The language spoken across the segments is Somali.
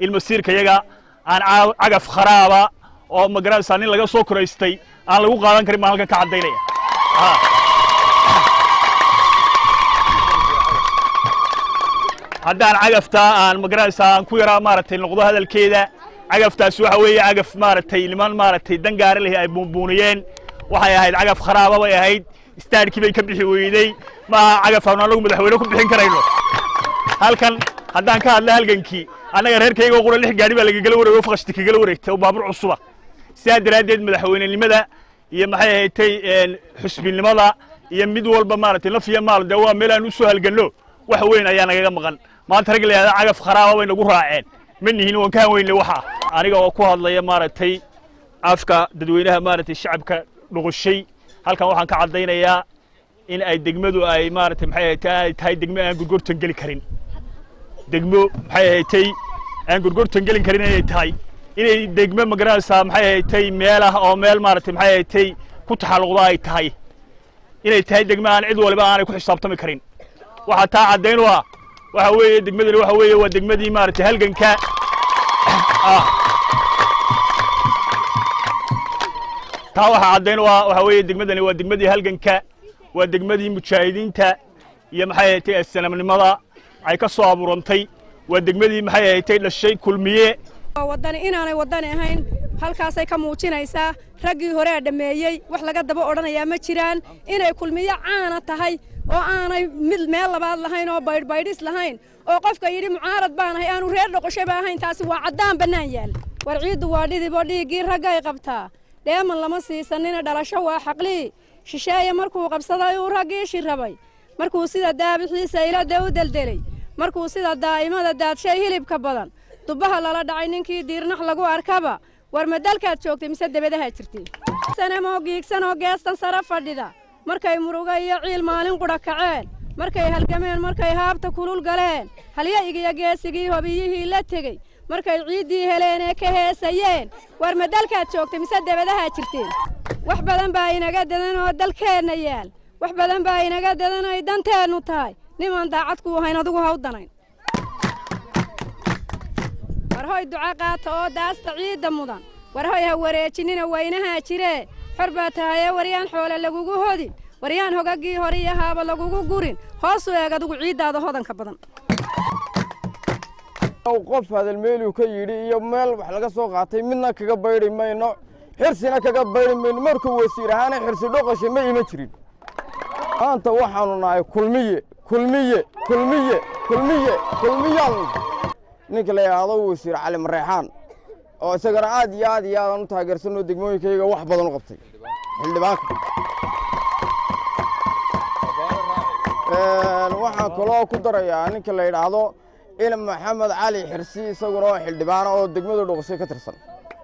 In masiirka yaga aan cagaf kharaaba oo magaranaysaa nin laga soo koraystay aan lagu qaadan karin baan halkan ka caddaynaya. Haddaan cagaftaa aan magaranaysaa aan ku yaraa maaragtay noqdo hadalkeeda, cagaftaas waxa weeye cagaf maaragtay niman maaragtay dangaare leh ay buunbuuniyeen. Waxay ahayd cagaf kharaaba bay ahayd, istaadhkii bay ka bixi weyday. Maaha cagaf aanu anagu madaxweyne ku bixin karayno. Halkan haddaan ka hadla halgankii annaga reerkayga oo qura 6 gaadhi baa lagagala wareego, faqashti kagala wareegtay oo baabuur cusuba. Sidaa daraaddeed madaxweynenimada iyo maxay ahaydtay xusbinimada iyo mid walba maaragtay naf iyo maal dee waa meel aan u soo halganno, wax weyn ayaa nagaga maqan. Maanta rag la yidhahda cagaf kharaaba bay nagu raaceen, ma nihin, waan ka hanweynay. Waxaa aniga oo ku hadlaya maaragtay afka dadweynaha maaragtay shacabka Dhuqushay, halkan waxaan ka caddaynayaa in ay degmadu ay maaragtay maxay ahayd ay tahay degmo aan gorgortan geli karin, degmo maxay ahaydtay aan gorgortan gelin karin, inay tahay inay degmo magaranaysaa maxay ahaydtay meel ah oo meel maaragtay maxay ahaydtay ku taxalluqda ay tahay, inay tahay degmo aan cid waliba aanay ku xisaabtami karin. Waxaa taa caddayn u ah waxa weeye degmadani waxa weeye waa degmadii maaragtay halganka. Taa waxaa caddayn u ah waxa weeye degmadani waa degmadii halganka, waa degmadii mujaahidiinta iyo maxay ahaydtay assanamnimada ay ka soo abuurantay, waa degmadii maxay ahaydtay dhashay Kulmiye. Waddani inaanay waddani ahayn halkaasay ka muujinaysaa. Raggii horea dhammeeyey, wax laga daba odhanayaa ma jiraan. Inay Kulmiye caana tahay oo aanay mid meel labaad lahayn oo baydhbaydhis lahayn oo qofka yidhi mucaarad baanahay aanu reer Dhoqoshayba ahayn, taasi waa caddaan bannaan yaal. War ciiddu waa dhidiboo dhiiggii raggay qabtaa, dheeman lama siisanina, dhalasho waa xaqlii. Shisheeye markuu qabsaday uu raggii shirrabay, markuu sida daabixiisa ilada u deldelay, markuu sida daa'imada daadshay hilibka badan dubbaha lala dhacay, ninkii diirnax lagu arkaba, war ma dalkaad joogtay mise debadahaa jirtay? Sanamoo giigsan oo geestan sare fadhida, markay murugo iyo ciil maalin qudha kaceen, markay halgameen, markay haabta kulul galeen, halya-igiyo geesigii hobiyihii la tegey, markay ciiddii heleen ee ka heesayeen, war ma dalkaad joogtay mise debadahaa jirteen? Wax badan baa inaga dadan oo dalkeenna yaal, wax badan baa inaga dadan ay danteennu tahay. Nimaan daacad ku ahayn adigu ha u danayn. War hoy duca qaata oo daasta ciidda mudan. War hoy ha wareejinina weynahaa jiree, xor baa tahayee. Waryaan xoole lagugu hodin, waryaan hogaggii hore iyo haaba lagugu gurin. Hoosu eeg adigu ciiddaada hodanka badan. Qof hadal meeluu ka yidhi iyo meel wax laga soo qaatay midna kaga baydi mayno, Xirsina kaga baydi mayno. Markuu wasiir ahaana Xirsi Dhoqoshe ma iman jirin. Maanta waxaanu nahay Kulmiye, Kulmiye, Kulmiye, Kulmiye, Kulmiyaan. Ninka la yidhaahdo wasiir Cali Mareexaan oo isagana aad iyo aad iyo aadaan u taageersanoo degmooyinkayga wax badan u qabtay, xildhibaanka waxaan kaloo ku darayaa ninka la yidhaahdo in Maxamed Cali Xirsi, isaguna oo xildhibaana oo degmada Dhuqashay ka tirsan.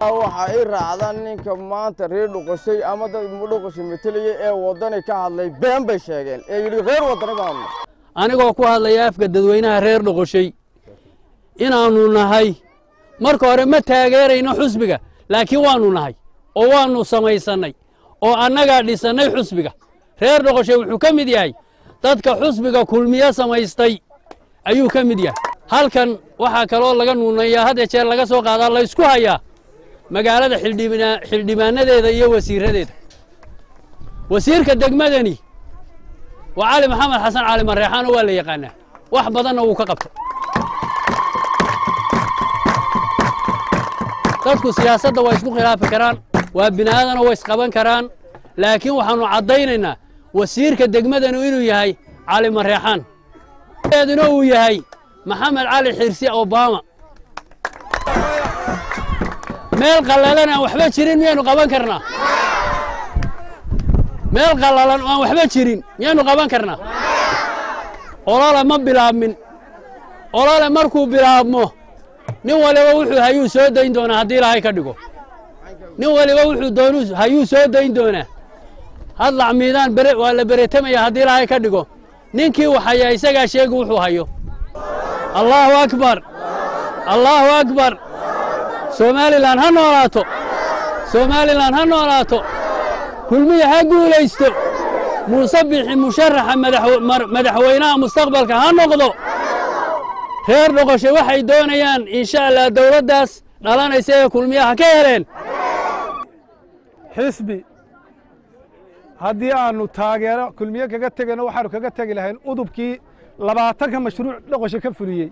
Waxaa ii raacda ninka maanta reer Dhuqashay ama dad Dhuqashay metelaya ee Waddani ka hadlay, been bay sheegeen ee yidhi reer Waddani baanu. Anigoo ku hadlaya afka dadweynaha reer Dhoqoshay, inaannu nahay marka hore ma taageerayno xusbiga, laakiin waannu nahay oo waannu samaysannay oo annagaa dhisannay xusbiga. Reer Dhoqoshay wuxuu ka mid yahay dadka xusbiga Kulmiye samaystay ayuu ka mid yahay. Halkan waxaa kaloo laga nuunayaa, had jeer laga soo qaadaa, laysku hayaa magaalada xildhibaanadeeda iyo wasiiradeeda. Wasiirka degmadani waa Cali Maxamed Xasan Cali Mareexaano, waa la yaqaanaa, wax badanna wuu ka qabtay. Dadku siyaasadda waa isku khilaafi karaan, waa bini aadano, way isqaban karaan, laakiin waxaannu caddaynaynaa wasiirka degmadanu inuu yahay Cali Mareexaan, eeduna uu yahay Maxamed Cali Xirsi Obama. Meel qallalan aan waxba jirin miyaynu qaban karnaa? Meel qallalan oo aan waxba jirin miyaynu qaban karnaa? Olole ma bilaabmin. Olole markuu bilaabmo nin waliba wuxuu hayuu soo dayn doonaa haddii Ilaahay ka dhigo. Nin waliba wuxuu doonuu hayuu soo dayn doonaa. Hadlac miidaan bere waa la beretamaya haddii Ilaahay ka dhigo. Ninkii wax hayaa isagaa sheegi wuxuu hayo. Allaahu akbar, Allaahu akbar! Somalilan ha noolaato, Somalilan ha noolaato, Kulmiya ha guulaysto, Muuse Bixi musharaxa madaxweynaha mustaqbalka ha noqdo. Reer Dhoqoshay waxay doonayaan insha Allah dowladdaas dhalanaysa ee Kulmiyaha ka heleen. Xisbi haddii aanu taageero Kulmiye kaga tegayno, waxaanu kaga tegi lahayn Udubkii 20-ka mashruuc Dhoqosha ka fuliyey.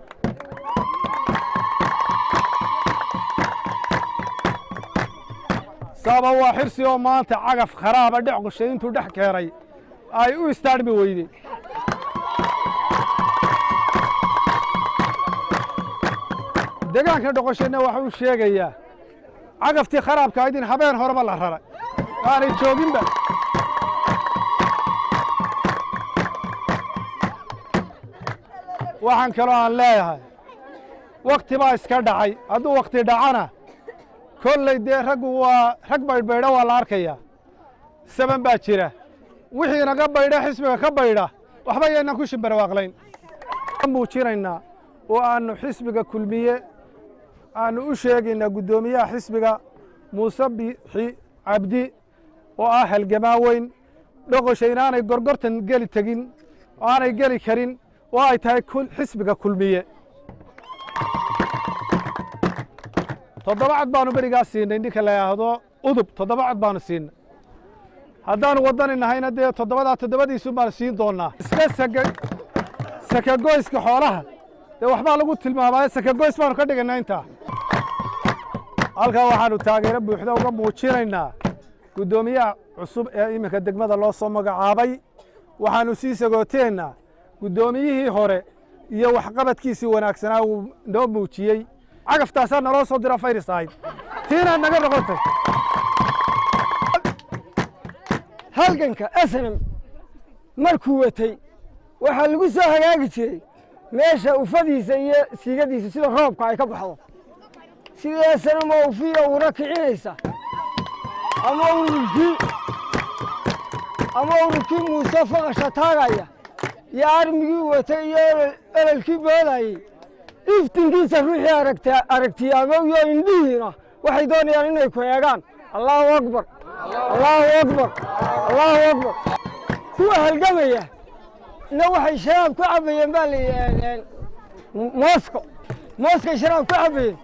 Sababa waa Xirsi oo maanta cagaf kharaaba Dhoqoshay intuu dhex keenay ay u istaadhmi weydey. Deegaanka Dhoqoshayna waxa uu sheegayaa cagaftii kharaabka ahayd in habeen horeba la raray, aanay jooginba. Waxaan kaloo aan leeyahay, wakti baa iska dhacay. Hadduu wakti dhacana, kolley dee raggu waa rag baydhbaydha, waa la arkayaa, saban baa jira. Wixii naga baydha, xisbiga ka baydha, waxba yaynaan ku shimbarwaaqlayn. Muujinaynaa oo aanu xisbiga Kulmiye aanu u sheegaynaa guddoomiyaha xisbiga Muuse Biixi Cabdi oo ah halgamaa weyn, Dhoqosha inaanay gorgortan geli tegin, aanay geli karin oo ay tahay xisbiga Kulmiye. 7 cod baanu berigaas siinay ninka la yidhaahdo Udub, 7 cod baanu siinay. Haddaanu Waddani nahayna, dee toddobadaa toddobadiisun baanu siin doonnaa. Iska saka sakagoyska xoolaha dee waxbaa lagu tilmaamaayo, sakagoys baanu ka dhigaynaa intaa. Halkaa waxaanu taageero buuxda uga muujinaynaa guddoomiyaha cusub ee iminka degmada loo soo magacaabay. Waxaanu sii sagooteennaa guddoomiyihii hore iyo waxqabadkiisii wanaagsanaa uu noo muujiyey. Cagaftaasaa naloo soo dira fayris ahayd, tiinaad naga noqotay. Halganka SNM markuu watay waxaa lagu soo hagaagi jiray meesha ufadiisa iyo siigadiisa sida roobka ay ka baxdo, sidii SNM oo ufiya uuna kicinaysa ama ururkii Muuse faqasha taagaya iyo armigii watay iyo elelkii boodayey iftinkiisa. Ruuxii aragta aragtiyaamow iyo indhihiina waxay doonayaan inay ku eegaan. Allahu akbar, allahu akbar, allahu akbar! Kuwa halgamaya na waxay sharaab ku cabayeen baa la Moscow, Moscow sharaab ku cabayeen.